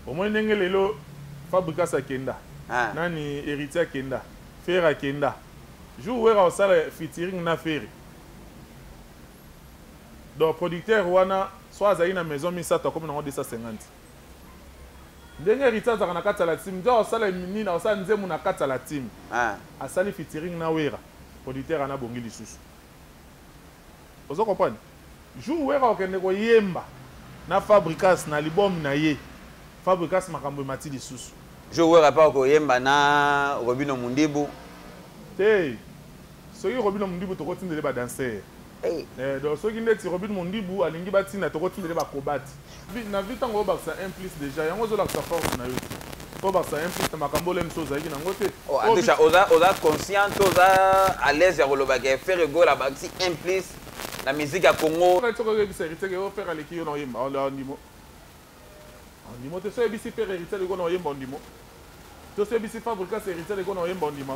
Omoni ndenge lelo Fabricas akenda, nani Heritier akenda, Ferre akenda. Jour Werra osala featuring na Ferre. Donc producteur wana soit azali na maison misato akomi nango 250. Ndenge Heritier azalaka na kati ya la team, nde osala nini, osala nzembo na kati ya la team. Asali featuring na Werra, producteur ana bongi lisusu. Ozo comprendre? Jour Werra okende koyemba na Fabricas na album na ye, Fabricas makambo emati lisusu. Jour Werra pa okoyemba na Robino Mundibu. Te. Soki Robino Mundibu tokotindele ba danseurs. Hey. Eh, donc soki ndeti Robin Mundibu alingi batinda tokotindele ba kobat. Na vie ntango obakisa un plus déjà yango ozolakisa force na yo te. Po obakisa un plus na makambo ole mosusu ozalaki nango te. Oh, Adisha, oza, oza conscient to oza à l'aise ya koloba ke Ferre Gola abakisi un plus na musique ya Congo. Soki oyebisa Héritier ke o Ferre aleki yo na oyemba, ondimo. Ondimo te. Soki oyebisi Ferre Héritier aleki yo na oyemba, ondimo. To soki oyebisi Fabricas Héritier aleki yo na oyemba, ondima.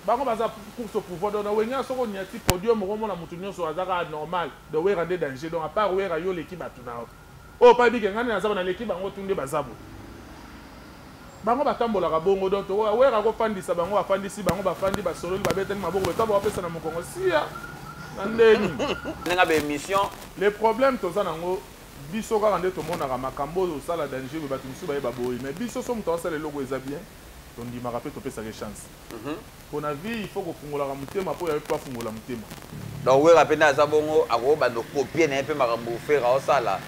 Bango baza course au pouvoir. Donc na Wenge soki onyati podium okomona mutu nyonso aza kaka normal. Donc Werra nde danger. Donc à part Werra yo oleki bato na yo. Oyo pa bike ngani naza naleki bango tu nde baza boye. Bango batambolaka bongo. Donc Werra akofandisa bango, afandisi bango, bafandi, basololi, babetani maboko, bato bapesa na mokongo sia na ndeni. Ndenge ba émission. Le problème toza nango biso kaka nde tomonaka makambo oyo osala danger boye bato mosusu bayeba boye, mais biso so moto asala eloko eza bien tondimaka mpe topesaka chance. Pona vie il faut kofungolaka motema mpo ya mpe afungola motema. Donc Werra mpe nde aza bongo akobanda copier na ye mpe makambo Ferre aosala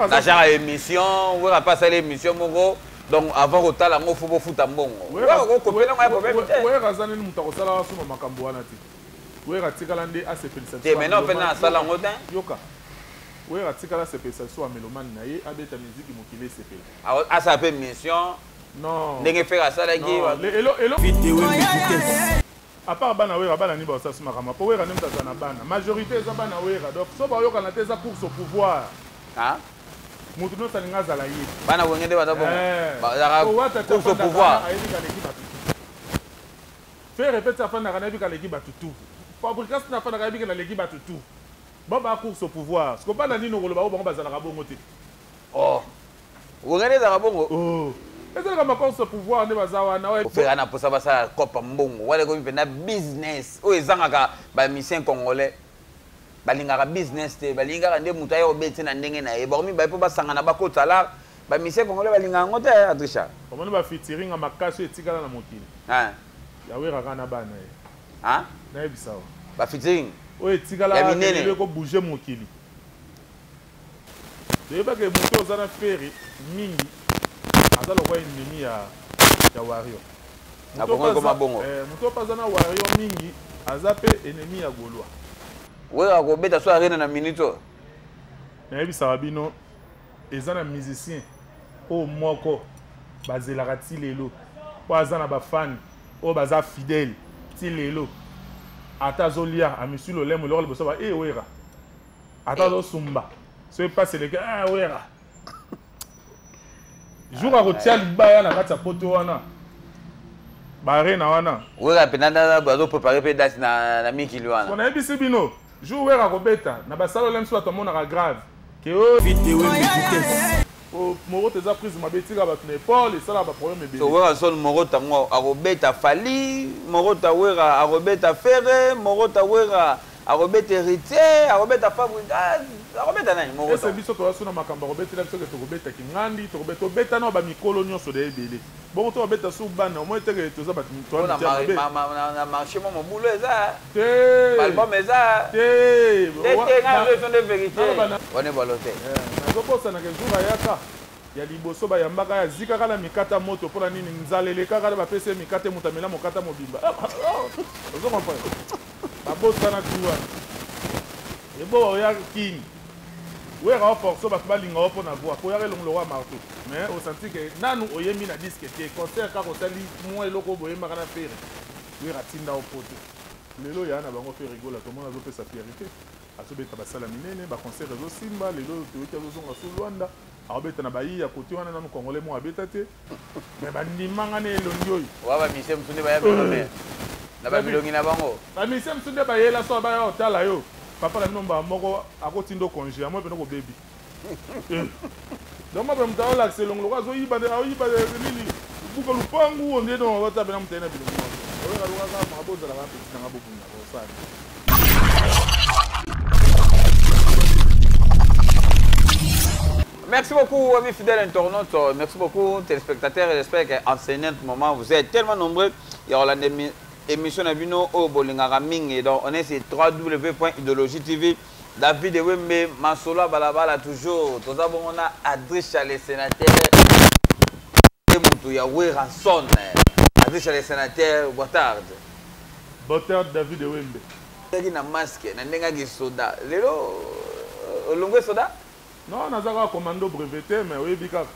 na genre ya émission. Werra mpe asali émission moko, donc avant kotala yango fo bofuta mbongo. Werra akokopier nango ya problème te. Werra aza nini moto akosalaka suma makambo wana te. Werra atikala nde asepelisa te. Maintenant mpe na asala yango te. Yoka, Werra atikala asepelisa biso ba mélomane na ye, abeta miziki mokili esepela. Asala mpe mission. Non. Ndenge Ferre asalaki. Elo à part bana Werra, bana nini basala makambo po Werra nde moto azala na bana, majorité eza bana Werra. Donc so bayokana te, eza course au pouvoir. Moto nyonso alingi azala ye. Bana Wenge nde baza bongo, bazalaka course au pouvoir. Ayebi kaleki bato tu. Ferre mpe ti afandaka nayebi kaleki bato tu. Fabricas na afandaka ayebi ke naleki bato tu. Ba ba course au pouvoir siko bana nini okoloba oyo bango bazalaka bongo te? Oh, Wenge nde ezalaka bongo. Oh, ezalaka ma course au pouvoir nde baza wana. Ferre na posa basala kopa mbongo wana ekomi mpenza business oyo ezangaka bamusicien congolais. Balingaka business te, balingi kaka nde moto aya obeti na ndenge na ye. Bango mibale mpo basangana bakota lar, bamusicien congolais balingaka yango te. Adrisha, omoni bafeaturing ya makasi oyo etikala na mokili ya Werra kaka na bana ye. Nayebisa wa bafeaturing oyo etikala ya minene ekobouge mokili, toyebaka moto oza na Ferre mingi aza lokwa ennemi ya Warrior. Na Kongo ekoma bongo. Moto mpe aza na Warrior mingi aza mpe ennemi ya Gaulois. Werra akobeta so arena na minute oyo. Nayebisaka bino, eza na musicien oyo moko bazelaka ti lelo, oyo aza na bafani oyo baza fidèle ti lelo. Ata azolia amisui lolemo, eloko liboso ba e Werra. Ata azosumba so epasi eleki, ah, Werra. Jour akotia libaya na kati ya poto wana, baarena wana. Werra mpenza bazoprépare mpe date na mikili wana. So nayebisi bino, jour Werra akobeta na basala ole mosusu bato amonaka grave ke morote eza prise mabe, etika bato na épaule, esalaka baproblème ebele. So Werra son morota ngo akobeta Fally, morota Werra akobeta Ferre, morota Werra akobeta Héritier, akobeta Fabrigas, akobeta nani morota? Ese biso toza so na makambo akobetela biso ke tokobeta kingandi, tokobeta, tobeta na bamikolo nyonso de ebele bongo, tokobeta su bana omoi teke toza bato. Na marché mo mobulu eza. Te. Album eza. Te. Te te, nga nazo nde vérité wana ebalo te. Nazobosanaka jour ayaka ya liboso, bayambaka ya zikaka na mikata moto. Mpona nini? Nzala elekaka na bapesi ye mikate, moto amela mokata mobimba. Ozo comprendre? Babosana tu wana ebo oya kini Werra oforce bato balinga yo mpo na voix koyaka elongo lokwa marteau, mais osanti ke nanu oyembi na disque te, concert kaka osali mwa eloko oyo boyembaka na Ferre. Werra atinda yo poto. Lelo ya na bango Ferre Gola tomona azopesa fierté, azobeta basala minene, baconcert ezosimba. Lelo toyoki azozonga su Lwanda, aobeta na bayi ya kote wana, nanu congolais moko abeta te, mais bandimanga na elongi oyo. Wa bamisie mosusu nde baya meme na bamilongi na bango. Bamisie mosusu nde bayela so baya otala yo papa na bino mbala moko akotinda congé yango mpena kobebi. Donc mabe moto aolakisa elongo lokola azoyiba aoyiba nini buka lupangu onde donc otabela moto aye na bilongo oyaka lokaka mabe ozalaka peti nanga bobundaka osala. Merci beaucoup, amis fidèles internautes. Merci beaucoup, téléspectateurs. J'espère qu'en ce moment, vous êtes tellement nombreux. Il y aura l'émission na bino oyo bolingaka mingi. Donc, on est sur www.idéologie TV. David Ewembe, Masolo Balabala, toujours. Toza bongo na Adricha le sénateur. Mutu ya Werrason. Adricha le sénateur, boa tarde. Boa tarde, David Ewembe. Ezalaki na masque, na ndenge soda. Lelo, olongwe soda? Non, naza kaka commando breveté, mais oyebi kaka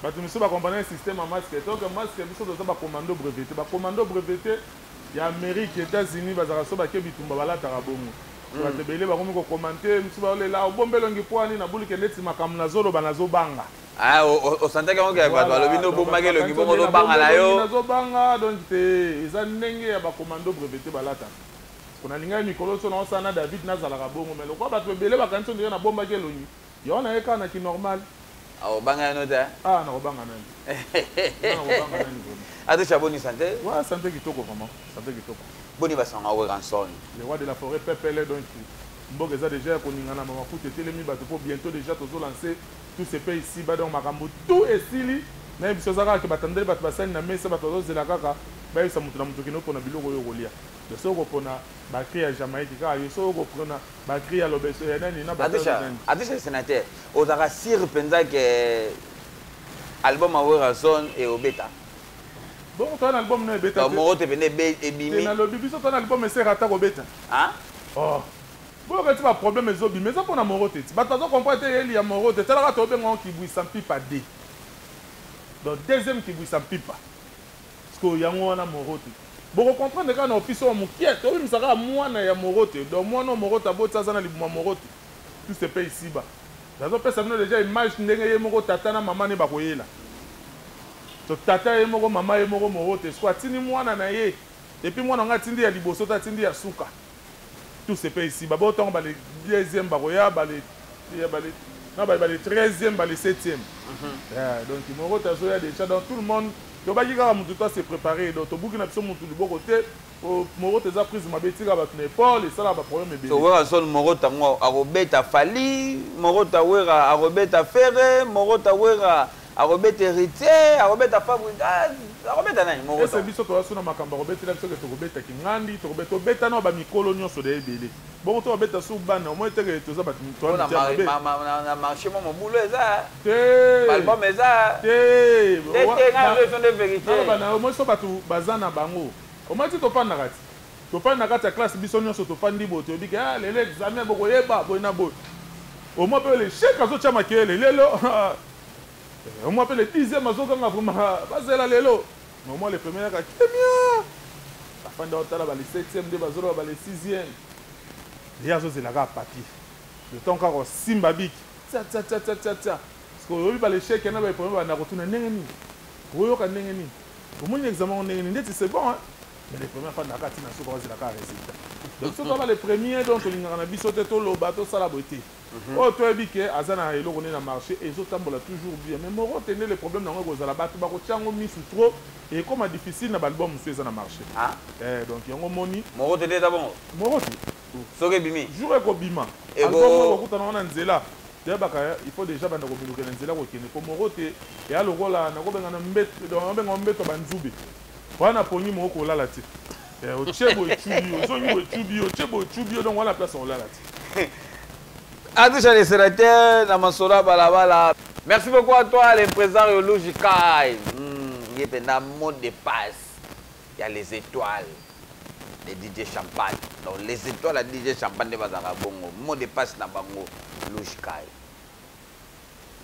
bato misusu bakomprendre système ya masque. Donc masque, biso toza bacommando breveté. Bacommando breveté ya Amérique, États-Unis, bazalaka so bake bitumba, balataka bongo. Bato ebele bakomi kocommenter, mosusu baolela obomba elongi po ani nabulike neti makambo nazoloba nazobanga. Osantaki yango ke bato balobi nde obombaki elongi bongo ozobanga na yo. Nazobanga, donc te, eza ndenge ya bacommando breveté balataka. Nalingaki mikolo so naosala na David nazalaka bongo, mais lokola bato ebele bakanisi ndenge nabombaki elongi, yango naye kaka na kinormal. Obanga yano te? Ah, nakobanga nani? Nakobanga nani vraiment? Adricha, boni santé? Ouais, santé kitoko, vraiment santé kitoko. Boni basanga Werrason? Le roi de la forêt pepele. Donc mboka eza déjà ya koningana, mafuta etelemi bato mpo bientôt déjà tozolancer tout ce pays ici ba. Donc makambo tout esili, nayebi biso eza kaka ke batandeli bato basali na mesa, bato bazozela kaka bayebisa moto na moto kende opona biloko oyo okolia. Donc soki okopona bacri ya Jamaïque kaka yo, soki okopona bacri ya lobeso ya nani na nani. Adricha sénateur, ozalaka sûr mpenza ke album ya Werrason eobeta? Bongo toza na album no ebeta. Moko te pene ebimi. Nalobi biso toza na album eseka ata kobeta. Oh, boyoka ti baproblème ezobima eza mpona moro te, ti bato bazocomprendre te eyeli ya moro te. Talaka, tobenga Kibwisa Mpipa d, donc deuxième Kibwisa Mpipa, parce que yango wana moro te. Bokocomprendre kaka na office oyo mokie tobimisa kaka mwana ya moro te. Donc mwana oyo moro te aboti aza na libuma moro te, tout se paye ici bas. Nazopesa bino déjà image ndenge ye moko tata na mama ne bakoyela. To tata ye moko, mama ye moko moro te, siko atindi mwana na ye, et puis mwana yango atindi ya liboso te, atindi ya suka. Tout se paye ici bas. Ntango bale deuxième bakoya, bale bale na bale 13e, bale septième. Donc moro te azoya déjà. Donc tout le monde tobaki kaka motu to ase préparé. Donc tobuki na biso motu liboko te. Moro te eza prise mabe, etika bato na épaule, esalaka baproblème ebele. So Werrason, moro tango akobeta Fally, moro ta Wera akobeta Ferre, moro ta Wera akobeta Héritier, akobeta Fabregas, akobeta nani moro? Ese biso toza so na makambo akobetela biso ke tokobetaki ngandi, tokobeta, tobeta na bamikolo nyonso da ebele bongo, tokobeta su bana omoi teke toza bato. Na marché mo mobulu eza. Te. Album eza. Te. Te te, nga raison de vérité. Bana omoi so bato baza na bango omoi ti tofandaka, ti tofandi na kati ya classe, biso nyonso tofandi boye, toyebi ke ah, lelo examen bokoyeba boye na boye. Omoi mpe le chèque azotya makele lelo, omoi mpe le 10e azokanga vraiment bazela lelo, mais omoi le premier yaka kimia afandi aotala bale septième nde bazoloba bale sixième, ye azozela kaka papier, le temps kaka osimba biki tia tia tia tia tia tia. Parce que oyebi bale chèque na bapremier banda kotuna ndenge nini, oyoka ndenge nini, omoni examen ndenge nini, ndeti c'est bon hein. Mais les premiers afandaka ntina soki azela kaka résultat. Donc soki toba les premiers, donc tolingaka na biso te toloba tosala boye te. Oyo toyebi ke aza na eloko nde na marché ezotambola toujours bien, mais moro te nde le problème nango ekozala bato bakotia yango misu trop, ekoma difficile na baalbum mosusu eza na marché. Donc yango moni. Moro te nde eza bongo. Moro te. Soki ebimi. Jour ekobima, album oyo kokutana wana nzela toyebaka, il faut déjà banda komiluka na nzela kokende po moro te eya lokola nakobenga na mbeto, donc nakobenga mbeto ya banzube wana pongi moko kolala te. Otie boye ecubi yo, ozongi boye ecubi yo, otie boye ecubi yo, donc wana place olala te. Adricha le sénateur na masolo ya balabala. Merci beaucoup à toi, le président Yoluji Kai. Ye mpenza mot de passe ya les étoiles de DJ Champagne. Donc les étoiles ya DJ Champagne nde bazalaka bongo. Mot de passe na bango Luji Kai.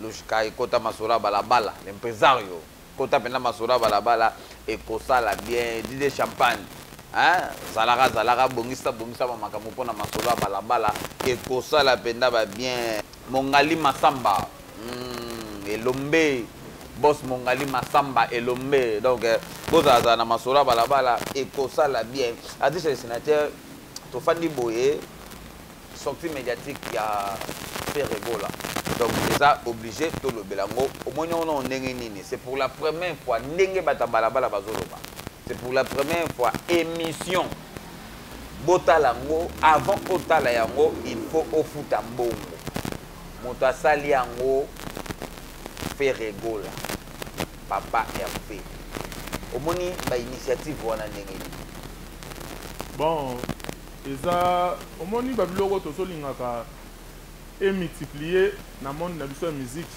Luji Kai, kota masolo ya balabala, l'impresario. Kota mpenza masolo ya balabala ekosala bien DJ Champagne. Hein? Zalaka zalaka, bongisa bongisa bamakambo mpona masolo ya balabala ekosala mpenza babien. Mongali Masamba, elombe boss Mongali Masamba elombe. Donc bozalazala na masolo ya balabala ekosala bien. Adricha le sénateur, tofandi boye, sortie médiatique ya Ferre Gola. Donc eza obligé tolobela yango. Omoni yango nano ndenge nini? C'est pour la première fois ndenge bato ya balabala bazoloba, c'est pour la première fois émission botala yango. Avant otala yango, il faut ofuta mbongo. Moto asali yango, Ferre Gola, papa Hervé. Omoni bainitiative wana ndenge nini? Bon, eza, omoni, babiloko tozolingaka emultiplier na monde na biso ya musique,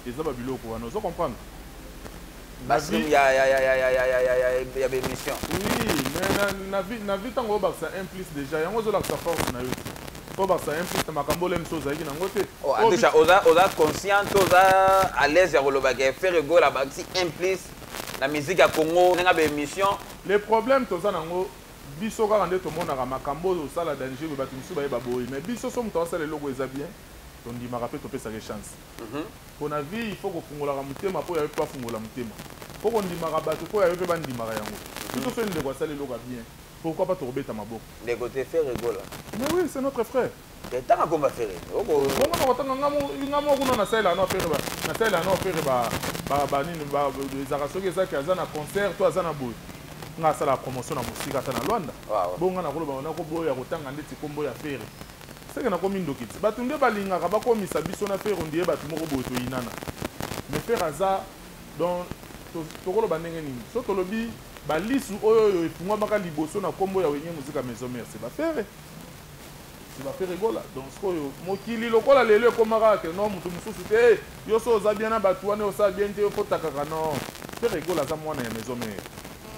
eza babiloko wana, ozo comprendre? Bastream ya baémission. Oui, mais na vie, ntango obakisa 1 plus déjà, yango ozolakisa force na yo. Po obakisa 1 plus na makambo ole miso ozalaki nango te. Oh, déjà oza conscient to oza à l'aise ya kolobaka Ferre Gola bakisi 1 plus na musique ya Congo ndenge baémission? Le problème toza nango, biso kaka nde tomonaka makambo oyo osala danger boye, bato mosusu bayeba boye. Mais biso, so moto asala eloko eza bien, tondimaka mpe topesaka chance. Mpo na vie, il faut kofungolaka motema mpo yayo mpe bafungola motema, mpo kondimaka bato mpo yayo mpe bandimaka yango. Surtout soki ndeko asala eloko ya bien, pourquoi pas tokobeta maboko? Ndeko te, Ferre Gola. Mais oui, c'est notre frère. Ntango akomba Ferre. Bongo na kotanga nga moko kuna, nasalela no Ferre, nasalela no Ferre banini ezalaka. Soki ezaki aza na concert to aza na boye, nga asalaka promotion na mosika, ata na Lwanda. Bonga nakoloba, nakoboya kotanga ndeti nkombo ya Ferre seke nakomi ndoki ti. Bato nde balingaka bakomisa biso na Ferre ondie bato moko boye toyinana. Mais Ferre aza, donc tokoloba ndenge nini? So tolobi balisu oyo oyo efungwamaka liboso na nkombo ya Wenge Musica Maison Mère, c'est baFerre, c'est baFerre Gola. Donc sikoyo mokili lokola lelo ekomaka ke non, moto mosusu te, yo so oza bien na bato wana, osala bien te, yo fotakaka. Non, Ferre Gola aza mwana ya Maison Mère.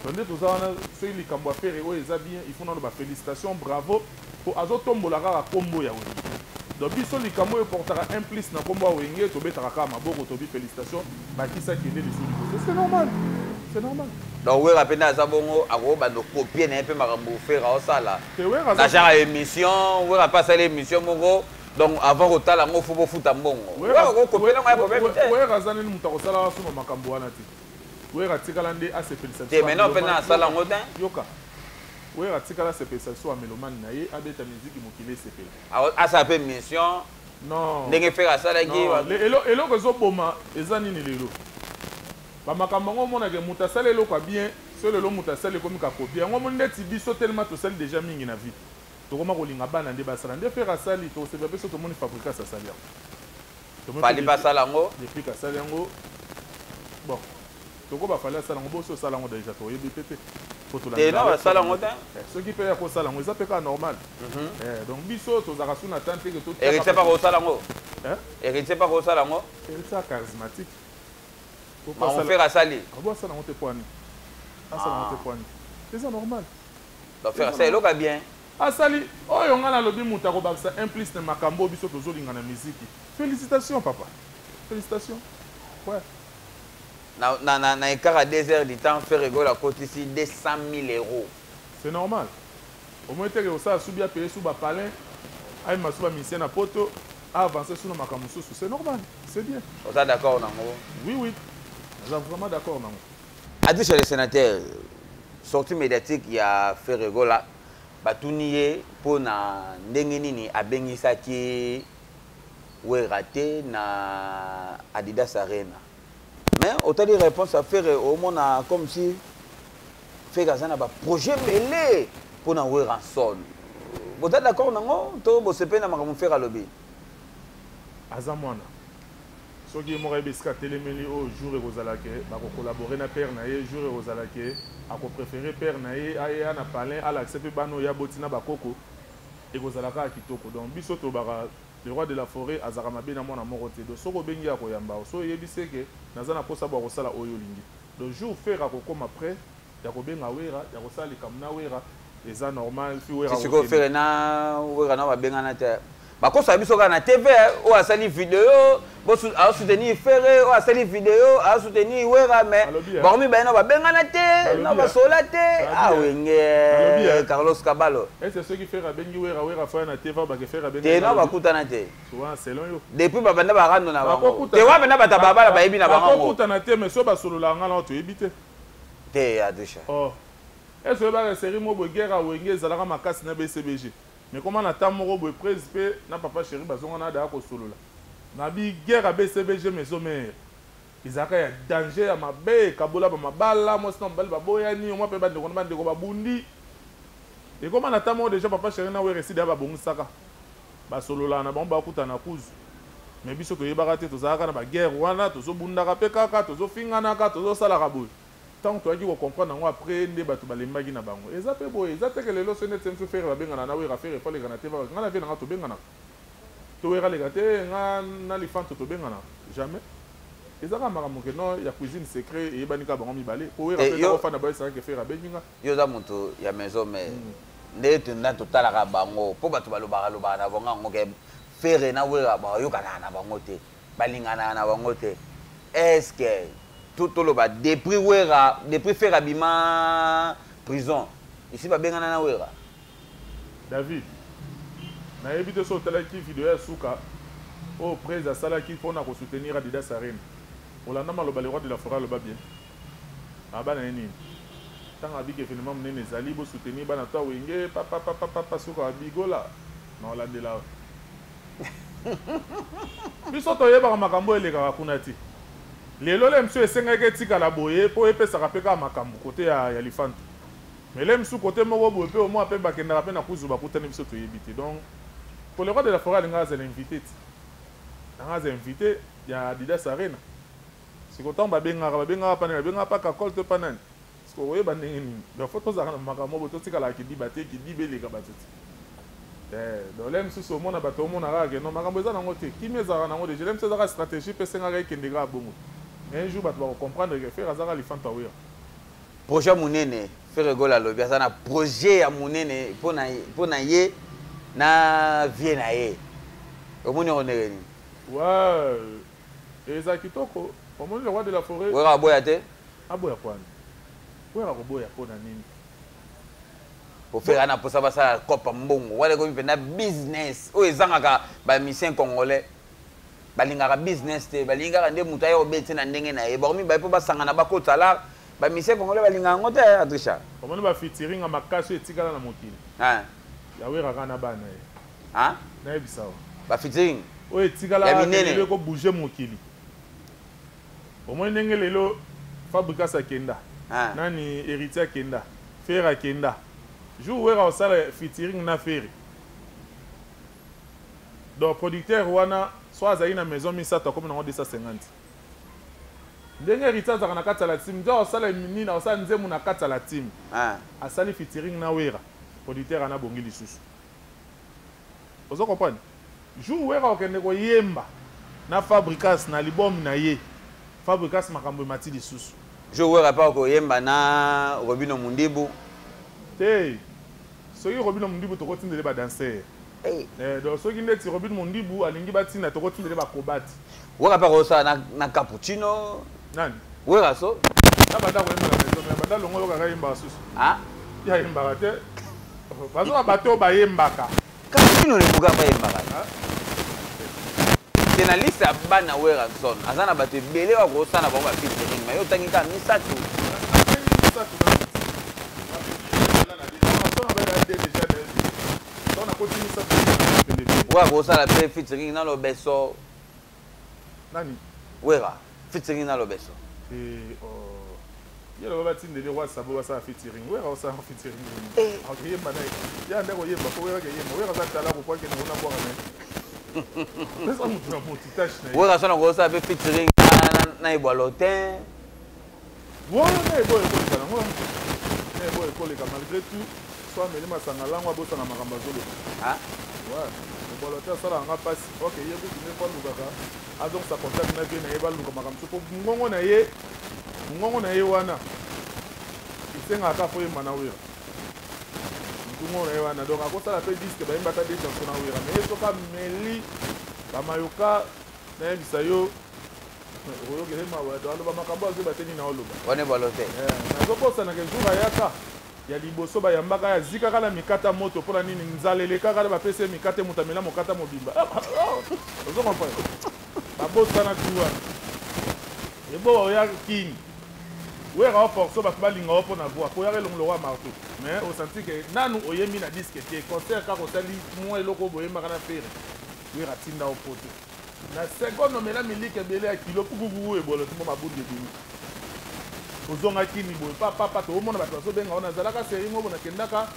Donc nde toza wana, soki likambo ya Ferre oyo eza bien, il faut naloba félicitation, bravo, po azotombola kaka nkombo ya Wenge. Donc biso, likambo oyo eportaka un plus na nkombo ya Wenge, tobetaka kaka maboko, tobi félicitation, bakisa, kende lisusu liboso, c'est normal, c'est normal. Donc Wera mpe nde aza bongo, akobanda okopie na ye mpe makambo Ferre aosala na genre ya émission. Wera mpe asali émission moko, donc avant kotala yango, faut bofuta mbongo. Wera akokopie nango ya problème te. Wera aza nini, moto akosalaka suma makambo wana te. Wera atikala nde asepelisa. Te, maintenant mpe na asala yango te. Yoka, Wera atikala asepelisa biso bamélomane na ye, abeta miziki, mokili esepela. Asala mpe mission. Non. Ndenge Ferre asalaki. Eloko ezoboma eza nini lelo? Bamakambo yango, omonake moto asali eloko ya bien, so lelo moto asali, ekomi kakopie yango. Omoni ndeti biso telema tosali déjà mingi na vie, tokoma kolinga bana nde basala. Nde Ferre asali, tosepela mpe so tomoni Fabregas asali yango. Fally basala yango. Depuis asali yango, bon, toko baFally asala yango, bosi osala yango déjà, toyebi mpe te. Te, non, basala yango te. Soki mpe ya kosala yango, eza mpe kaka normal. Donc biso tozalaka su na temps te ke. Héritier mpa kosala yango, Héritier mpa kosala yango. Héritier charismatique. Mon frère asali. Abo asala yango te, po ani asala yango te, po ani eza normal. Donc Ferre asali eloko ya bien. Asali oyo nga nalobi, moto akobakisa un plus na makambo oyo biso tozolinga na miziki, félicitation papa, félicitation, ouais. Na écart à 2 heures du temps, Ferre Gola akotisi 200 000 euros. C'est normal. Omoi teke osala subi, apeye su bapalin, ayema su bamusicien na poto, aavance su na makambo mosusu, c'est normal, c'est bien. Oza d'accord nango? Oui, naza vraiment d'accord nango. Adisha le sénateur, sortie médiatique ya Ferre Gola, batuni ye mpo na ndenge nini abengisaki Wera te na Adidas Arena. Mais otali réponse ya Ferre, omona comme si Ferre aza na baprojet ebele mpo na Werrason. Boza d'accord nango to bosepeli na makambo Ferre alobi? Aza mwana, soki ye moko ayebi esika atelemeli. Oyo jour ekozala ke bakocollaborer na père na ye, jour ekozala ke akopréférer père na ye aya na palin, alakisa mpe bana oyo aboti na bakoko, ekozala kaka kitoko. Donc biso tobaka, le roi de la forêt azalaka mabe na mwana moko te. Donc soki obengi ya koyamba, so oyebisi eke naza na mposa bwa kosala oyo olingi. Donc jour Ferre akokóma prêt ya kobenga Wera, ya kosala likambo na Wera, eza normal fi Wera. Sikoyo Ferre na Wera na babengana te, bakosala biso kaka na TV. Oyo asali video asoutenir Ferre, oyo asali video asoutenir Wera, mais bango mibale na babengana te, na basola te. Awenge Carlos Kabalo. Ese soki Ferre abengi Wera, Wera faya na TV, bake Ferre abengi? Te, na bakutana te. Selon yo. Depuis babanda barando na bango te, wa banda bato babala bayebi na bango. Bakokutana te, mais so basololaka, nga na toyebi te. Te, Adusha. Oh, ese oyebaka série moko boye, guerre awenge ezalaka makasi na BCBG, mais koma na temps moko boye, prise mpe na papa chéri bazonga na adaya kosolola. Nabi guerre ya BCBG Maison Mère ezalaka ya danger, ya mabe, ekabola ba mabala, mwasi na mobali baboyani, omwa mpe bandeko na bandeko babundi. Ekoma na temps moko déjà Papa Chéri na Wera esida babongisaka, basololaka na bango, bakutana na kuzu. Mais biso toyebaka te, tozalaka na baguerre wana, tozobundaka mpe kaka tozofinganaka, tozosalaka boye. Ntango toyaki kocomprendre yango après, nde bato balembaki na bango. Eza mpe boye, eza teke lelo so neti mosu Ferre babengana na Wera, Ferre efo aleka na te. Nga na vie na nga tobenganaka to Wera aleka te, nga na Lifanto tobenganaka jamais. Eza kaka makambo ke no ya cuisine secret eyebani kaka bango mibale, po Wera mpe ofanda bayesaka ke Ferre abengi nga. Yo oza moto ya Maison Mère, nde tenda totalaka bango mpo bato balobaka lobaka na bango yango ke Ferre na Wera bayokanaka na bango te, balinganaka na bango te. Est ce que toloba depuis Wera, depuis Ferre abima prison isi, babengana na Wera? David, nayebi te so otalaki video ya suka oyo Prese asalaki mpona kosoutenir Adidas Arena. Olanda maloba le roi de la forêt aloba bien, aba na ye nini ntango abiki événement monene ezali, bosoutenir bana to awenge papapapapa, suka babigola na olandela. Biso toyebaka makambo oyo elekaka kuna ti lelo. Le mosusu esengaki etikala boye mpo epesaka mpe kaka makambo kote ya Lifanto, mais le mosusu kote moko boye mpe omwa mpe bakendaka mpe na kuzu bakutani, biso toyebi te. Donc pour le roi de la forêt, alingaka azala invité ti anga aza invité ya Adidas Arena. Siko ntango babengaka pa nani, babengaka pa Kakol to pa nani, siko oyeba ndenge nini? Donc faut tozalaka na makambo boye, totikalaka kidiba te, kidiba eleka bato ti. Donc le mosusu omona bato omona kaka ke non, makambo eza nango te, kimi ezalaka nango déjà. Le mosusu ezaka stratégie mpe esengaka ekende kaka bongo, mais un jour bato bakocomprendre ke Ferre azaka Lifanto awera. Projet monene, Ferre Gola alobi aza na projet ya monene mpo na ye na vie na ye. Omoni yango ndenge nini? Ouais, eza kitoko. Omoni le roi de la forêt. Wera aboya te? Aboya kwani? Wera koboya mpo na nini? Po Ferre na mposa basala kopa mbongo wana, ekomi mpenza business oyo ezangaka bamusicien congolais. Balingaka business te, balingi kaka nde moto aya obeti na ndenge na ye. Bango mibale mpo basangana bakota lar, bamusicien congolais balingaka yango te, Adricha. Omoni bafeaturing ya makasi oyo etikala na mokili ya Wera kaka na bana ye. Nayebisa wa. Bafeaturing oyo etikala ya minene. Lelo ekobouge mokili. Omoni ndenge lelo Fabricas akenda, nani, Héritier akenda, Ferre akenda. Jour Wera osala featuring na Ferre, donc producteur wana so azali na maison misato, akomi nango 250. Ndenge Héritier azalaka na kati ya la team, nde osala nini, osala nzembo na kati ya la team, asali featuring na Wera, producteur ana bongi lisusu. Ozo comprendre? Jour Wera okende koyemba na Fabricas na album na ye, Fabricas makambo emati lisusu. Jour Wera mpe akoyemba na Robino Mundibu. Te, soki Robino Mundibu, tokotindele badanser. Hey. Eh, donc soki ndeti Robino Mundibu alingi batinda, tokotindele bakobati. Wera mpe akosala na Cappuccino. Nani? Wera so. Na banda koyemba na maison, mais banda longo oyokaka yembaka susu? Ya yembaka te, baza na bato oyo bayembaka. Cappuccino lebuka bayembaka te. Na liste ya bana Werrason aza na bato ebele oyo akosala bango bafeaturing, mais yo otangi kaka misato. Natangi misato na nakoti misato. Wera akosala mpe featuring na Lobeso. Nani? Wera featuring na Lobeso. Oh. Ye loba batindeli roi sabo basala featuring. Wera osala featuring akoyemba na ye, ya nde koyemba po Wera keyemba. Wera aza tala po akende kuna bwaka na ye, pesa motu na motu tâche na ye. Wera so na kosala mpe featuring na Ebwa Lotin. Wana na eboyo ekoleka nango, na eboyo ekoleka malgré tout. So ameli masanga lango, abosana makambo azoloba. Ebwa Lotin asalaka nga mpasi. Ok, ye kutu nde po alukaka azongisa contact na vie na ye, baluka makambo so po mongongo na ye, mongongo na ye wana esengaka kaka fo yemba na Wera. Mongongo na ye wana, donc akosala mpe disque, bayemba ata de chanson na Wera, mais ye soki ameli bamayoka, nayebisa yo, oyokele mawa. Donc aloba makambo azoyeba te nini aoloba. Wana Ebwalo te. Nazobosanaka jour ayaka ya liboso, bayambaka ye, azikaka na mikata moto. Mpona nini? Nzala elekaka na bapesi ye mikate, moto amela mokata mobimba. Ozo comprendre? Babosana tu wana. Ebowa oya kini, Wera oforce bato balinga yo mpo na voix, po oyaka elongo lokwa marteau, mais osanti ke nanu oyembi na disque te, concert kaka osali mwa eloko oyo boyembaka na Ferre. Wera atinda yo poto. Na seconde omela miliki ebele ya kilo pupupupu ebolo ti mwa mabundu ebimi. Ozonga kini boye pa pa pa toomona bato bazobenga wana nazalaka serie moko nakendaka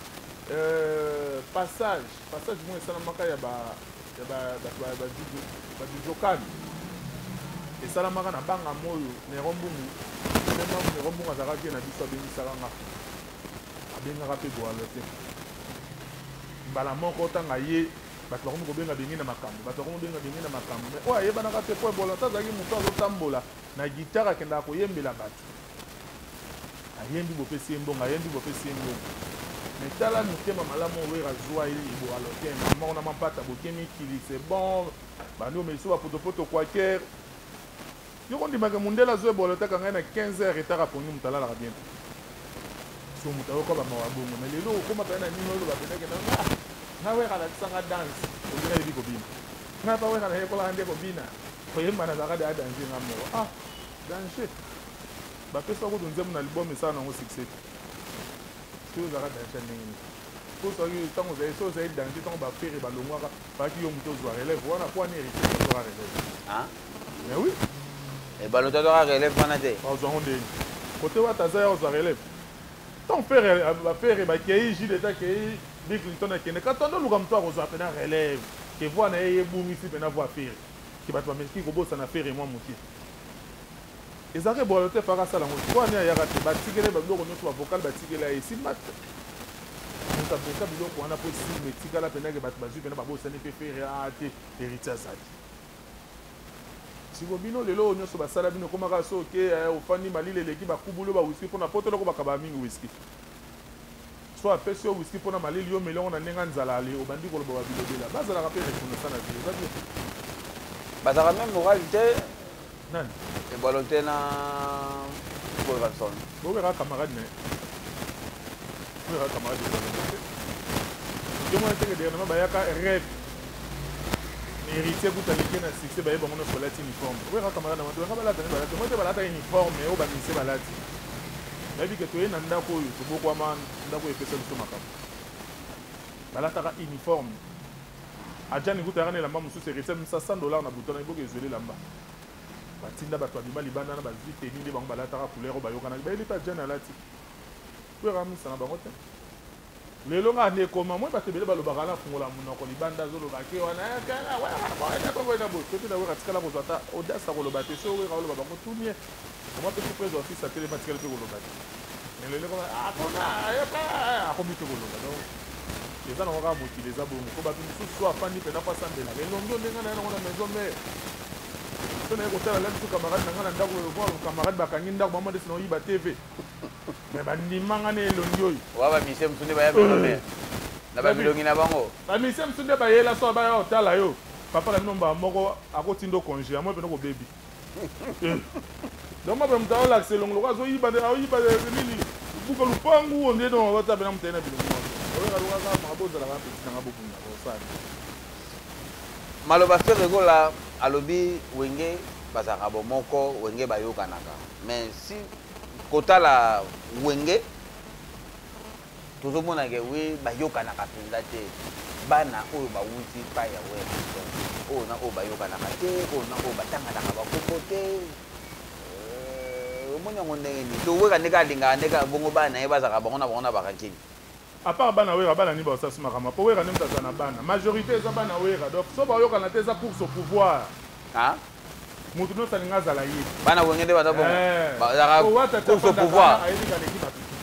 euh, passage passage moko esalamaka ya ba ya ba bato ba ba judo ba jujokani esalamaka na banga moyo Nero Mbungu tellement Nero Mbungu azalaka vie na biso abengisaka nga abengaka mpe boalo te mbala moko ntango aye Bato bakomi kobenga Bingi na makambo, bato bakomi kobenga Bingi na makambo. Mais oyo ayebanaka te po Ebola azalaki moto azotambola na guitare akendaka koyembela bato. Ayembi bopesi ye mbongo, ayembi bopesi ye mbongo. Mais tala motema malamu oyo Werra azwa ye Ebola te, mama na mampata boke mikili c'est bon. Bandi omeliso ba potopoto quaker. Yo kondimaka mundele azwa Ebola te akanga ye na 15 heures retard apongi moto alalaka bien te. So moto ayoka ba mawa bongo mais lelo okoma pena na nini oloba pena ke na ah, nga Werra alakisa nga danse ondire ayebi kobina. Nga pa Werra nayekolaka nde kobina koyemba nazalaka deja danger nga moko ah danger bapesa kutu nzembo na album esala nango succès te soki ozalaka danger ndenge nini po soki ntango ozali soki ozali danger ntango bafere balongwaka bayaki yo moto ozwa relève wana po wana héritier azwaka relève ah? Mais oui. Ebalo tazwaka relève wana te. Azwa ngo ndenge. Kote wata aza ya ozwa relève. Tant ferre ba ferre ba kei JDT akei Bill Clinton akende katondo luka moto akozwa pena relève. Ke voix na ye ebungisi pena voix ferre. Ke bato bameki kobosana ferre mwa moke. Ezalaka ebwalo te faka asala yango. Mpo ani ayaka te batikele ba biloko nyonso ba vocal batikela ye esimba te. Moto abeta biloko wana mpo esimba etikala pena ke bato bazwi pena babosani mpe ferre a te héritier azali. Siko bino lelo oyo nyonso basala bino ekoma kaka so oke eh, ofandi malili eleki bakubuli yo ba whisky mpo na poto eloko bakabaka mingi whisky so apesi yo whisky mpo na malili yo omeli yango na ndenge ya nzala ale obandi koloba babilobela bazalaka mpe reconnaissant na vie eza bien bazalaka meme moral te nani ebwalo te na Werrason bowera camarade na ye wera camarade ebwalo te yo mwana teke dernièrement bayaka rêve héritier kuta leke na succès baye bango nyonso balati uniforme wera camarade na bango balata nde balati moi te balata uniforme oyo bamisie balati nayebi ke toye na ndako oyo tobokwama ndako oyo epesa biso makambo balataka uniforme ajani kuta yaka na elamba mosusu héritier abimisa 100 dollar na butu na eboka ezweli elamba batinda bato babima libanda na bazwi teni nde bango balataka couleur oyo bayokanaki bayeli mpe ajani alati wera amisa na bango te Lelo nga nde ekoma moi bato ebele balobaka na fungola monoko libanda azoloba ke wana boye soki na wera atikala kozwa ata audace ya koloba te soki wera oloba bango tunie oma mpe preso afisi atelemi atikali mpe koloba te mais lelo ekoma akona akomi mpe koloba donc eza nango kaka mokili eza bongo mpo bato mosusu so afandi mpena mpo asambelaka elongi oyo ndenge na ye nango na maison mare so naye kotala la biso camarade na ngai na ndako camarade bakangi ndako bamwa ndesi na oyiba tv Mais bandima nga na elongi oyo. Wa ba musiciens mosusu nde baya maison mère. Na ba bilongi na bango. Ba musiciens mosusu nde bayela so baya otala yo. Papa na bino mbala moko akotinda congé yango mpe kobebi. Eh. Donc moi moto aolakisa elongi lokola azoyiba nde aoyiba nini buka lupangu onde donc ota pena moto aye na bilongi moko. Oyaka lokola kaka makambo ozalaka petit na nga bobunda kosala. Maloba Ferre Gola alobi Wenge bazalaka bomoko, Wenge bayokanaka. Mais si kotala wenge tozomona ke wi bayokanaka mpenza te bana oyo bawuti epai ya Werrason oyo na oyo bayokanaka te oyo na oyo batanganaka bakombo te euh, omoni yango ndenge nini to wera ndenge alingaka ndenge bongo bana na ye bazalaka bango na bango na barankini à part bana wera bana nini baosasi makambo mpo wera nde moto aza na bana majorité eza bana wera donc so bayokana te eza course au pouvoir ah? moto nyonso alingi azala ye bana wenge nde baza bongo eh. bazalaka course au pouvoir ayebi kaleki bato tu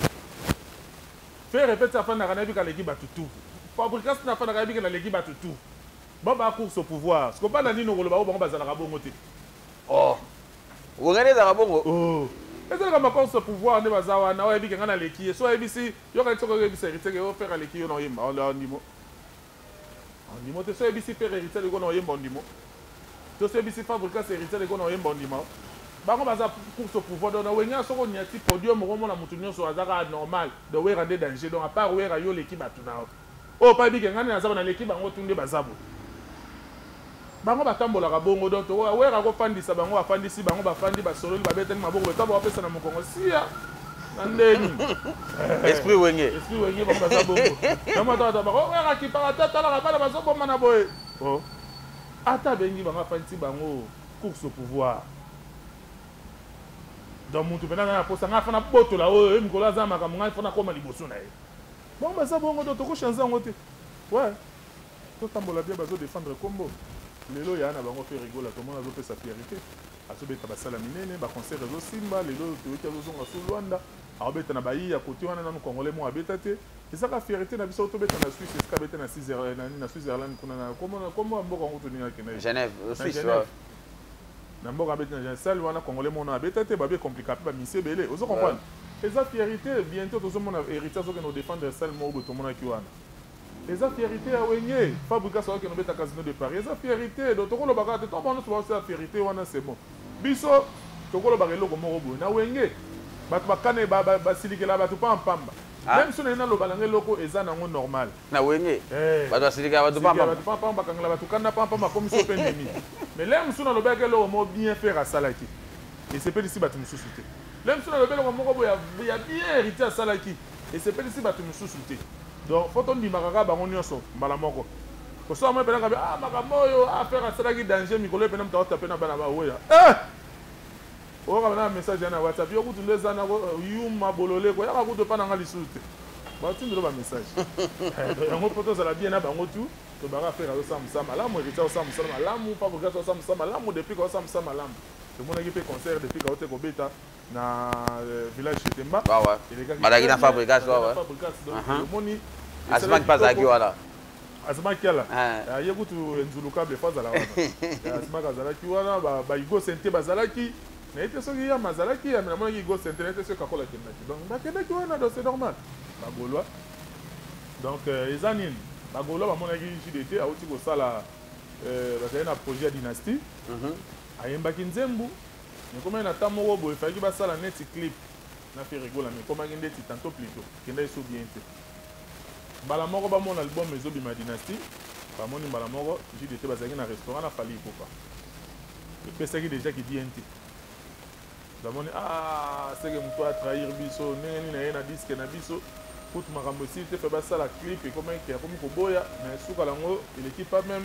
Ferre mpe ti afandaka nayebi kaleki bato tu fabricas na afandaka ayebi ke naleki bato tu ba ba course au pouvoir siko bana nini okoloba oyo bango bazalaka bongo te oh wenge nde ezalaka bongo oh. Ezalaka ma course au pouvoir nde baza wana oyo ayebi ke ngai naleki ye so ayebisi yoka soki oyebisa héritier ke oyo Ferre aleki yo na oyemba ondimo ondimo te so oyebisi Ferre héritier aleki yo na oyemba ondimo to so oyebisi Fabricas héritier aleki yo na oyemba ondima bango baza course au pouvoir donc na wenge soki onyati podium okomona motu nyonso aza kaka normal donc wera nde danger donc à part wera yo oleki bato na yo oyo pa ebike ngai naza naleki bango tu nde baza boye bango batambolaka bongo donc wera akofandisa bango afandisi bango bafandi basololi babetani maboko beta bapesa na mokongo sia na ndeni esprit wenge esprit wenge bango baza bongo yango ata bango wera akipaka te atalaka bana bazoboma na boye oh. Ata abengi bango, afandisi bango, course au pouvoir. Donc mutu mpenza aza na posa, ngai fana botola oyo ye mikolo aza makambo, ngai fana koma liboso na ye. Bango baza bongo, donc tokochange yango te. Ouais, totambola bien, bazodefendre kombo. Lelo ya na bango Ferre Gola, tomona azopesa fierté, azobeta basala minene, baconcert ezosimba. Lelo toyoki azozonga su Lwanda, aobeta na bayi ya kote wana, nanu Congolais mo abeta te. Ezaka fierté na biso tobeta na Suisse, esika abeta na na Switzerland kuna, na kombo ya mboka yango toninga akenda. Genève, Suisse. Genève. Na mboka abeti na Genève, salle wana Congolais mona abeta te, babe compliqué mpe bamisi ebele, ozo comprendre. Eza fierté. Bientôt tozomona Héritier azokende kodefendre salle moko boye tomonaki wana. Eza fierté ya Wenge. Fabregas akokende obeta Casino de Paris, eza fierté. Donc tokoloba kaka te, to bango nyonso baosala fierté wana, c'est bon. Biso tokolobaka eloko moko boye na Wenge, bato bakane basilikela bato pampamba. Même so naye naloba nanga eloko eza nango normal. Na Wenge bato basilikela bato pamba. Bato pampamba, bakangela bato kanda pampamba, akomi so mpe ndemi. Mais le mosusu nalobaki eloko moko bien, Ferre asalaki, esepelisi bato mosusu te. Le mosusu nalobi eloko moko boye ya bien, Héritier asalaki, esepelisi bato mosusu te. Donc faut tondimaka kaka bango nyonso mbala moko. Kosala moi mpenaka be, ah, makambo oyo, ah, Ferre asalaki danger mikolo epena, moto aota mpe na bana baweya, eh! Oyoka na message ya na WhatsApp, yo kutu nde eza na yuma bolole, koyaka kutu epa na nga lisusu te, batindelo bamessage yango mpo tozala bien na bango. Tu tobaka Ferre azosala mosala malamu, Héritier azosala mosala malamu, Fabregas azosala mosala malamu, depuis azosala mosala malamu. Tomonaki mpe concert depuis kaote kobeta na village Chetemba. Bazalaki na Fabregas. Omoni. Azimaki mpe azalaki wana. Azimaki ala ye kutu nzulukable fo azala wana. Azimaki azalaki wana, baigo sente bazalaki, naye te soki yama azalaki yami, namonaki Igo Sente, naye te soki Kakola akendaki. Donc bakendaki wana, donc c'est normal, Bagaulois. Donc eza nini, Bagaulois bamonaki JDT auti kosala, bazali na projet ya Dynastie. Ayembaki nzembu, ekomaki na temps moko boye efalaki basala neti clip na Ferre Gola, mais ekomaki ndeti tantôt plutôt kendaki so bien te. Mbala moko bamona album ezobima Dynastie, bamoni mbala moko JDT bazalaki na restaurant na Fally Ipupa, epesaki déjà ki bien te. Bamoni, ah, seke moto atrahir biso ndenge nini, aye na disque na biso kutu makambo esili te, fe basala clip, ekomaki akomi koboya. Mais suka yango eleki pas même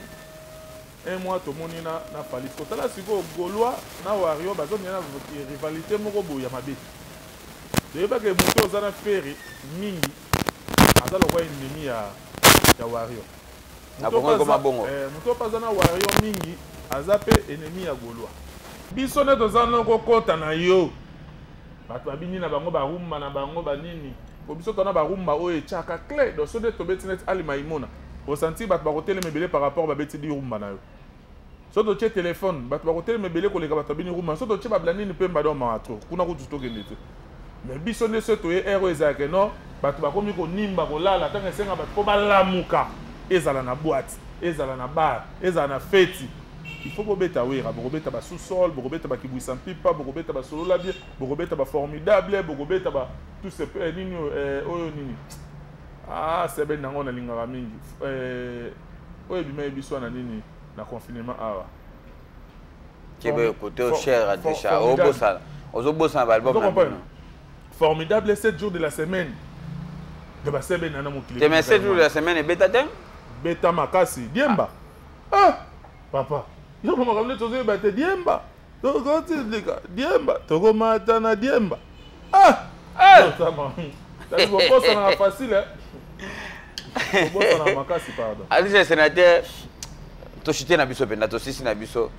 un mois, tomoni na Fally. Kotala sikoyo Gaulois na Wario bazomina na rivalité moko boye ya mabe. Toyebaka moto oza na Ferre mingi aza lokwa ennemi ya Wario. Moto mpe aza na Wario mingi aza mpe ennemi ya Gaulois. Biso nde toza nokokɔta na yo, bato babini na bango, barumba na bango banini, po biso tona barumba oyo etiaka clé. Donc so nde tobeti neti alima imona, osanti bato bakotelema ebele par rapport babeti di rumba na yo. So totie telefone, bato bakotelema ebele koleka bato babini rumba. So totie babla nini mpe mbado mawa trop kuna kutu tokende te. Mais biso nde so toye ere oyo ezalaka no, bato bakomi konimba kolala, ntango esenga bato mpo balamuka, ezala na boîte, ezala na bar, ezala na feti, il faut bobeta Wera, bokobeta basous-sol, bokobeta bakibwisa mpipa, bokobeta basolola bien, bokobeta baformidable, bokobeta ba tout ce nini oyo nini, ah, seben nango nalingaka mingi, oyo ebimaki biso wana nini na confinement awa. Kebe kote cher Adisha, obosana, ozobosana baalbum na bino. Formidable, 7 jours de la semaine de baseben nana mokili. Te, mais 7 jours de la semaine ebeta te. Beta makasi, diemba. Ah, papa, yo makambo nde tozoyeba te. Diemba tokotilika, diemba tokomata na diemba. Ah, bobosanaka facile, bobosanaka makasi, pardon. Alise sénateur, toshite na biso mpenza, tosisi na biso.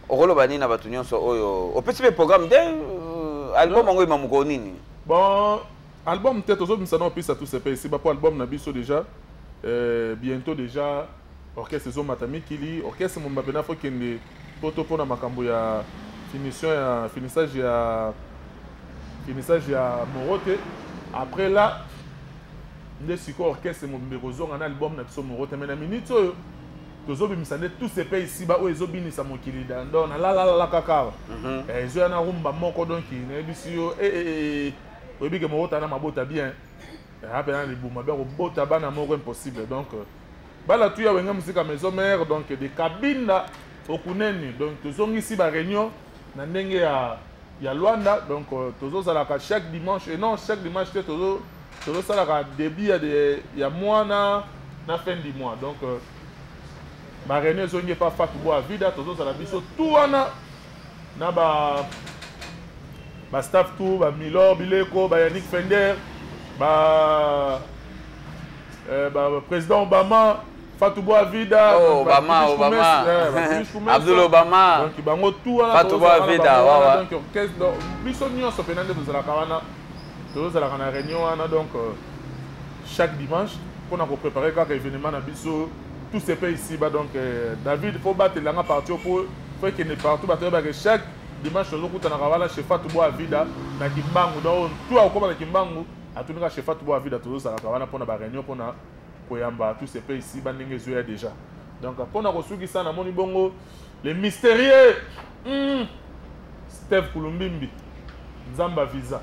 Okoloba nini na bato nyonso oyo opesi mpe programme te? Album yango ema mokolo nini? Bon, album te, tozobimisa na opesa tout sepe esiba mpo album na biso déjà, bientôt déjà orchestre ezomata mikili, orchestre momba mpena fo kende poto mpona makambo ya finition, ya finissage, ya finissage ya moro te. Après là nde sikoyo orchestre mobimba ekozonga na album na biso moro te. Mais na minute oyo tozobimisa nde tout sepe esiba oyo ezobinisa mokili dando na lalalala kaka awa, ezoya na rumba moko. Donc nayebisi yo, oyebi ke moko tana mabota bien apena libuma bia kobota bana moko impossible. Donc bala tu ya Wenge Musica Maison Mère, donc de Kabinda okuneni, donc tozongisi baréunion na ndenge ya Lwanda. Donc tozozalaka chaque dimanche, et non chaque dimanche te, tozosalaka début ya mois na fin du mois. Donc Ba réunion ezongi epa Fatou Boa Vida, tozozala biso tout wana na ba ba staff tout, ba Milor Bileko, ba Yannick Fender, ba ba président Obama, Fatou Boa Vida, oh, Obama, Obama, Abdul Obama. Donc bango tout wana Fatou Boa Vida, ouais, ouais. Donc orchestre, donc biso nyonso pena nde tozalaka wana, tozalaka na réunion wana, donc chaque dimanche pour na préparer kaka événement na biso, tout se paye ici bas. Donc David, faut battre langa partout pour faut qu'il ne partout battre ba chaque dimanche tozokutanaka wana chez Fatou Boa Vida na Kimbangu. Donc tout akoma na Kimbangu atunika chez Fatou Boa Vida, tozozalaka wana mpona ba réunion, mpona koyamba tout se paye ici ba ndenge ezoya déjà. Donc mpona kosukisa, namoni bongo le mystérieux Steve Kulumbimbi, Nzamba Visa.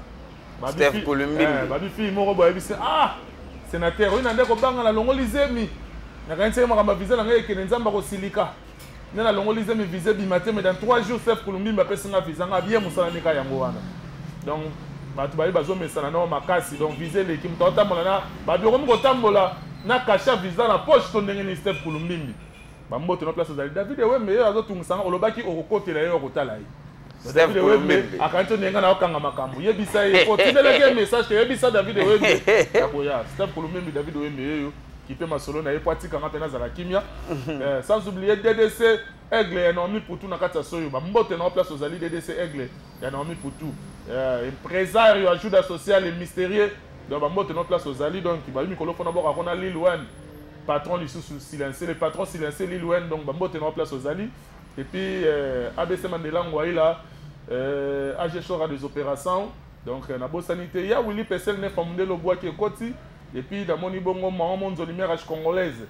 Steve Kulumbimbi. Babi fille moko boyebisi, ah sénateur oyo na nde kobanga na longoli zemi, nakanisi ye makambo ya visa na ngai ekende, Nzambe akosilika nde nalongoli zemi, visa ebima te. Mais dans 3 jours Steve Kulumbimbi apesi nga visa, nga bien mosala ndeka yango wana. Donc bato baye bazomesana nao makasi, donc visa eleki, moto aotambola na babi okomi kotambola na cachet visa na poche to ndenge nini. Steve Kulumbimbi, bambote no place ozali. David Ewembe ye azotungisanga, olobaki okokotela ye, okotala ye. David Ewembe akangi to ndenge na okanga makambo, yebisa ye, otindelaki ye message ke yebisa David Ewembe ya koya. Steve Kulumbimbi, David Ewembe yeyo kipe masolo na ye po atikanga mpe nazala kimia. Sans oublier DDC Aigle ya Naomi Putu na kati ya soyo, bambote na place ozali, DDC Aigle ya Naomi Putu, impresario ajuda sociale et mystérieux. Donc bambote na place ozali. Donc bayi mikolo fona boka kona Lil Wayne, patron lisusu silencieux, le patron silencieux Lil Wayne. Donc bambote na place ozali. Et puis ABC Mandela Ngwaila, AG Shora des opérations. Donc nabosani te ya Willy Pesel ne famundelo bwaki ekoti. Et puis namoni bongo Mama Monzo lumière congolaise.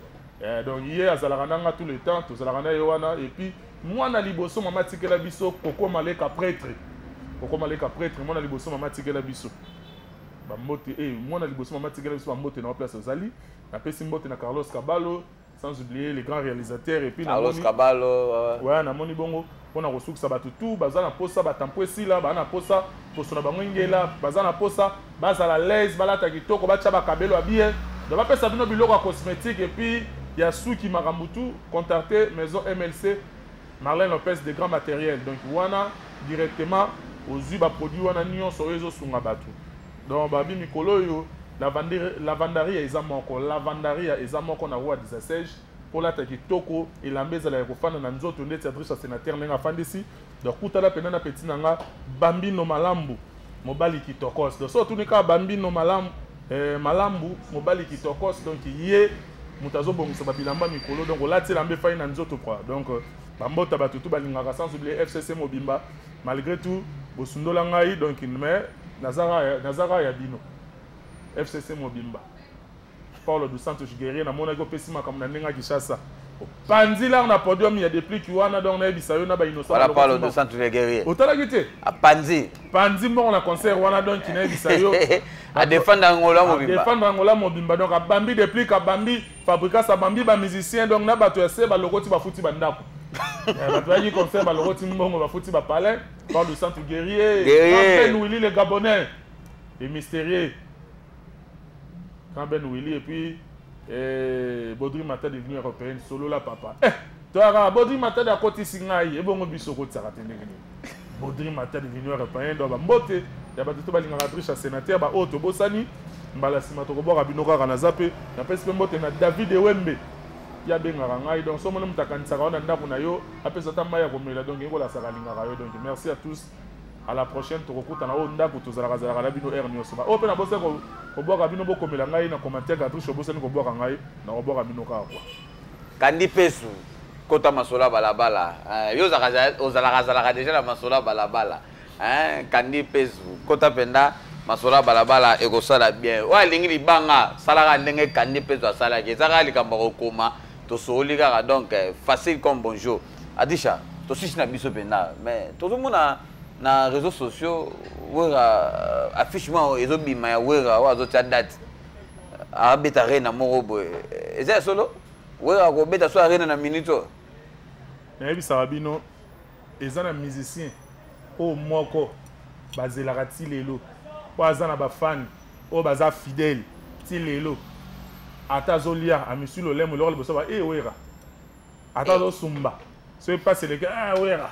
Donc ye azalaka nanga tout le temps, tozalaka na ye wana. Et puis mwana liboso mama tikela biso, Koko Maleka prêtre, Koko Maleka prêtre, mwana liboso mama tikela biso, bambote. Mwana liboso mama tikela biso, bambote na place ozali. Napesi mbote na Carlos Kabalo, sans oublier les grands réalisateurs. Et puis Carlos Kabalo. Ouais, namoni bongo mpona kosukisa, bato tu baza na posa batampo esila, baza na posa poso na bango ingela, baza na posa bazala l'aise, balata kitoko, batya bakabelo ya bien. Donc bapesa bino biloko ya cosmétique et puis ya suki, makambo tu, contacter maison MLC Marlène Lopez de grand matériel. Donc wana directement ozwi baproduit wana nyonso oyo ezosunga bato. Donc babi mikolo oyo lavandaria eza moko, lavandaria eza moko na roi 16, kolata kitoko, elamba ezala ya kofanda na nzoto ndeti adresse ya sénateur ndenge afandisi. Donc kutala pena na petit na nga Bambino Malambu, mobali kitokos. Donc so otuni kaka Bambino Malambu, Malambu mobali kitokos, donc ye moto azobongisa babilamba mikolo. Donc olati elamba efai na nzoto quoi. Donc bambota bato tu balingaka, sans oublier FCC mobimba. Malgré tout bosundola ngai, donc mais nazaka ya bino FCC mobimba. Paulo dos Santos guerrier, namonaki opesi makambo na ndenge ya Kinshasa, opanzi lar na podium ya Déplique wana. Donc nayebisa yo na bainnocent. Voilà, Paulo dos Santos guerrier. Otalaki te? Apanzi. Panzi mbongo na concert wana. Donc nayebisa yo. Adefendre Angola mobimba. Adefendre Angola mobimba. Donc abambi Déplique, abambi Fabricas, abambi bamusicien. Donc na bato ya se balokoti, bafuti bandako, bato bayaki concert, balokoti mbongo, bafuti bapalais. Paulo dos Santos guerrier. Guerrier. Ben Willy le Gabonais et mystérieux, Grand Ben Willy. Et puis Baudry Matadi devenu européenne solo la papa. Toyaka Baudry Matadi akotisi ngai, ebongo biso okotisaka te ndenge nini? Baudry Matadi devenu européen. Donc bambote ya bato to balingaka triche ya sénateur, baoyo tobosani, mbala nsima tokobwaka bino kaka. Naza mpe napesi mpe mbote na David Ewembe, ye abengaka ngai. Donc so omoni moto akanisaka yo na ndako na yo, apesa ata mai ya komela, donc ekolasaka alingaka yo. Donc merci à tous, à la prochaine. Tokokutana oyo ndako tozalaka zalaka na bino heure nyonso. Oyo mpe nabosani kobwaka bino, bokomela ngai na commentaire Gadriche obosani kobwaka ngai, na kobwaka bino kaka kwa. Kandi pesu kota masolo ya balabala. Yo ozalaka zalaka déjà na masolo ya balabala. Kandi pesu kota mpenza masolo ya balabala ekosala bien. Oyo alingi libanga, salaka ndenge Kandi pesu asalaki, eza kaka likambo ya kokoma, tosoli kaka. Donc facile comme bonjour. Adisha, tosisi na biso mpenza, mais tozomona na réseaux sociaux Wera, affiche moko ezobima ya Wera oyo azotia date abeta Arena moko boye. Eza ya solo, Wera akobeta so Arena na minute oyo? Nayebisaka bino, eza na musicien oyo moko bazelaka ti lelo, oyo aza na bafani oyo baza fidèle ti lelo. Ata azolia, amisi lolemo, eloko liboso ba e Wera. Ata azosumba soki mpasi eleki, ah, Wera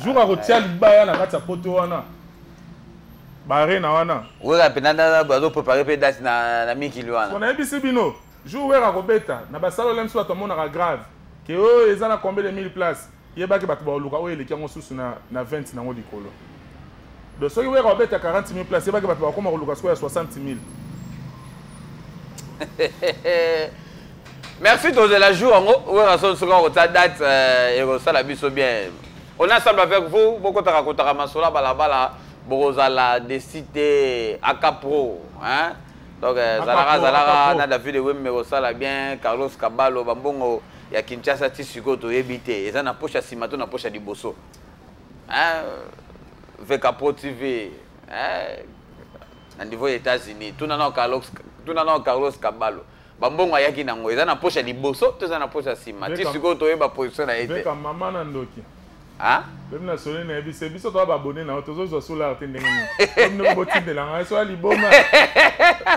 jour akotia libaya na kati ya poto wana, baarena wana. Wera mpenza azoprépare mpe date na mikili wana. Nayebisi bino, jour Wera akobeta na basala oyo miso bato amonaka grave ke oyo eza na combien de mille place, yebaki bato baoluka oyo eleki yango susu na 20 nango likolo. Donc soki Wera obeta 40 000 place, yebaki bato bakoma koluka sikoyo ya 60 000. Merci. Tozela jour yango Wera so soki akotia date, ekosala biso bien. On est ensemble avec vous. Bokotaka kotaka masolo balabala, bokozala déçus te. Aka Pro, hein? Donc zalaka zalaka na David Wembe, kosala bien. Carlos Kabalo, bambongo ya Kinshasa ti sikoyo toyebi te, eza na poche ya nsima to na poche ya liboso, hein? VK Pro TV, hein? Na niveau ya États-Unis, tuna nao Carlos Kabalo, bambongo ayaki nango eza na poche ya liboso to eza na poche ya nsima? Ti sikoyo toyeba position na ye te. Mama na ndoki. Lobi na soli, nayebi se biso toa babone na yo, tozozwa solar te. Ndenge nini ndenge botindela ngai so ya liboma?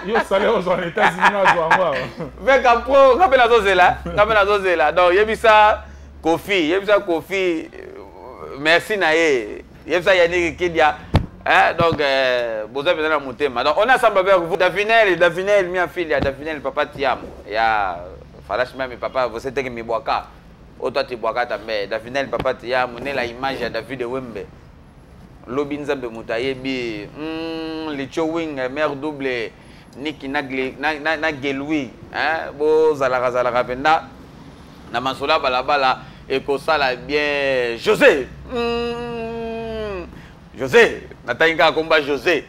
Yo salaire ozwa na États-Unis, nga azwa yango awa. VK Pro, nga mpe nazozela, nga mpe nazozela. Donc yebisa Kofi, yebisa Kofi merci na ye, yebisa Yannick Kidia, hein? Donc boza mpenza na motema. Donc on est ensemble avec vous. Davinel, Davinel, minha filha Davinel, papa tiam ya falash meme papa, você tem que me boaka oyo to atibwaka tambe. Davinel, papa tiam ne la image ya David Wembe lobi, Nzambe moto ayebi. Licho Wing, mare double niki na, na, na, na gelui, hein? Bozalaka zalaka mpenza na masolo ya balabala, ekosala bien. José, José, natangi kaka komba José,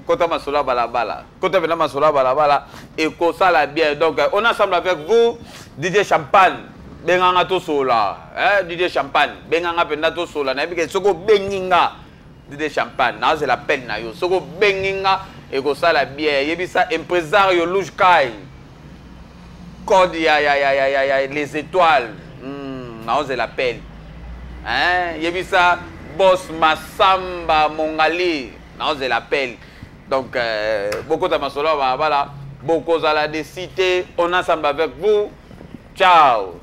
kota masolo ya balabala, kota mpenza masolo ya balabala, ekosala bien. Donc on est ensemble avec vous. DJ Champagne, benganga tosola, eh, DJ Champagne, benganga mpenza tosola. Nayebi ke soki obengi nga, DJ Champagne, nazela peine na yo. Soki obengi nga, ekosala bien. Yebisa impresario Louge Kai, code ya les étoiles, naozela peine, hein? Yebisa boss Masamba Mongali, naozela peine. Donc bokota masolo ya balabala, bokozala déçus te. On ensemble avec vous. Ciao.